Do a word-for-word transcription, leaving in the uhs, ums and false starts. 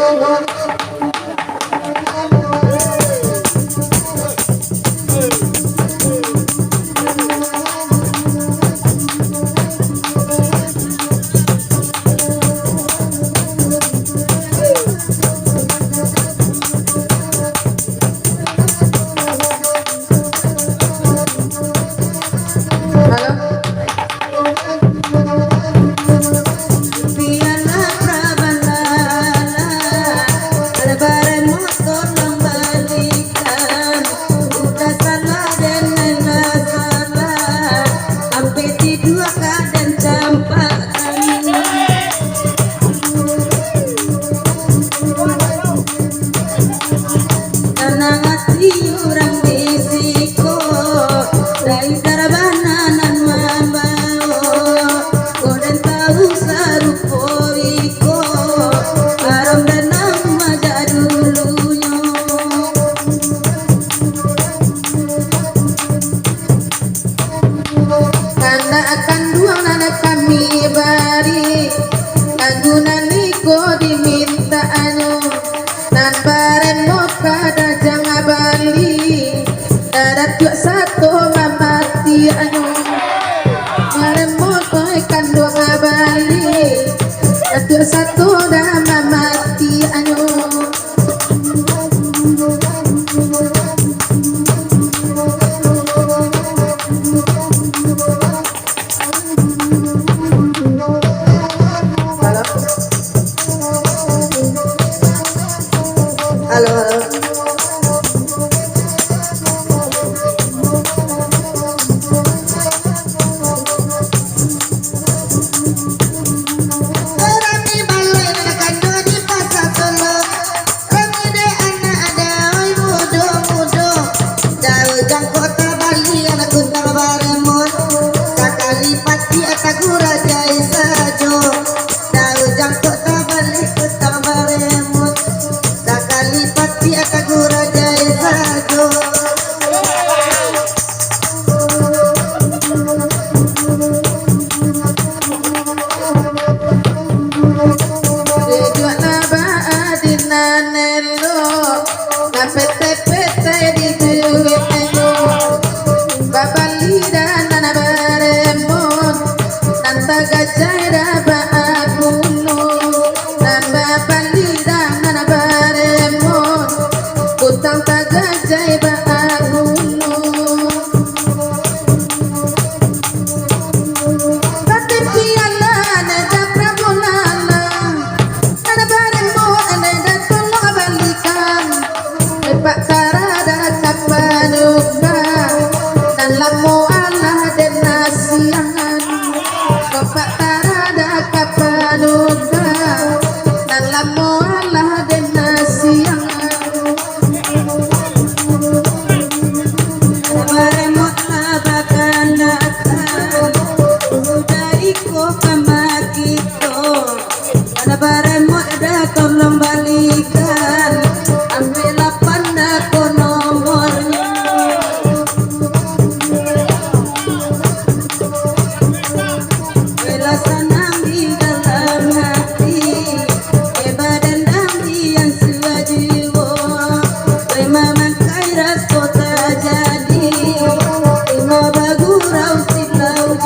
Halo. Piala prabandala, ada baremot tolong balikan. Udah salah dan lah salah, ampe tidua ka den campakkan. Tanang ati urang di siko, dai karabana nan mambawo. Ko den tawu sarupo iko, haram den nan majak dulunyo. Kandak kanduang nan kami bari, nan gunan iko dimintaannyo, nan baremot ka dajang bali, nan datuak sato mamatiaknyo. Baremot oi kanduang bali, datuak sato dah mamatiaknyo. Halo? Halo, halo. Rami balai nan kanduang di Pasa Tolo. Rami dek anak dek oi mudo-mudo. Daun jangkok tabali anak kuntang baremot. Sakali patiak tagurajai sajo. Daun jangkok tabali kuntang baremot. Sakali patiak tagurajai sajo. Tujuak lah baadinan elok, nan pete-pete dijuweknyo. Babali dah nan baremot, nan tagajai dah baakuno. Nan babali dah nan baremot, kutang tagajai baakuno. Tapi piala nan dah pramulaan, nan baremot nan dah tolong balikan. Epak taradak ka panuka, nan lamo alah den nasiangan. Epak taradak ka panuka, nan lamo alah den nasiangan. Baremot lah bakandakan, udah iko ka makito. Anak baremot dah tolong balikan, ambiak lapan dah ko nomornyo. Bela sanang di dalam hati, eh, badendam di ansua jiwo, eh, mamangkai raso tajadi, eh, mabagurau silau.